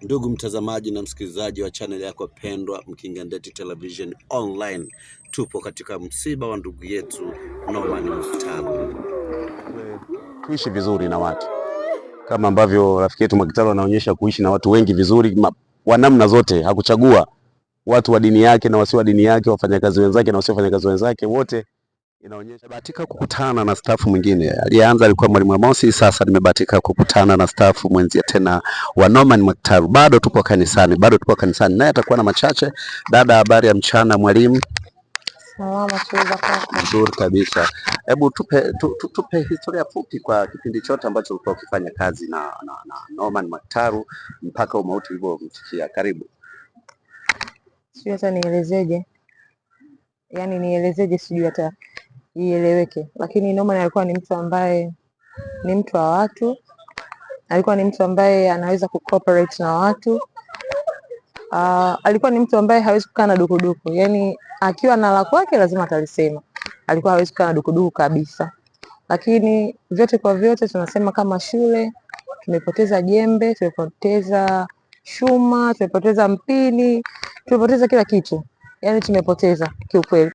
Ndugu mtazamaji na msikilizaji wa channel yako pendwa Mkinga Ndeti Television Online, tupo katika msiba wa ndugu yetu Norman Mwakitalu. Tuishi vizuri na watu kama ambavyo rafiki yetu Mwakitalu anaonyesha kuishi na watu wengi vizuri wa namna zote, hakuchagua watu wa dini yake na wasio wa dini yake, wafanyakazi wenzake na wasio wafanyakazi wenzake, wote inaonyesha. Bahatika kukutana na stafu mwingine aliyeanza alikuwa mwalimu Amosi. Sasa nimebahatika kukutana na stafu mwenzie tena wa Norman Mwakitalu. Bado tupo kanisani, bado tupo kanisani, naye atakuwa na machache. Dada, habari ya mchana mwalimu? Salama tu, za kwako? Nzuri kabisa. Hebu tupe historia fupi kwa kipindi chote ambacho ulikuwa ukifanya kazi na Norman Mwakitalu mpaka umauti ulivyomfikia. Karibu. Sijui hata nielezeje, yaani nielezeje, sijui hata ieleweke, lakini Norman alikuwa ni mtu ambaye ni mtu wa watu, alikuwa ni mtu ambaye anaweza kucooperate na watu. Alikuwa ni mtu ambaye hawezi kukaa na dukuduku, yaani akiwa na la kwake lazima atalisema. Alikuwa hawezi kukaa na dukuduku kabisa, lakini vyote kwa vyote tunasema kama shule tumepoteza jembe, tumepoteza chuma, tumepoteza mpini, tumepoteza kila kitu, yaani tumepoteza kiukweli.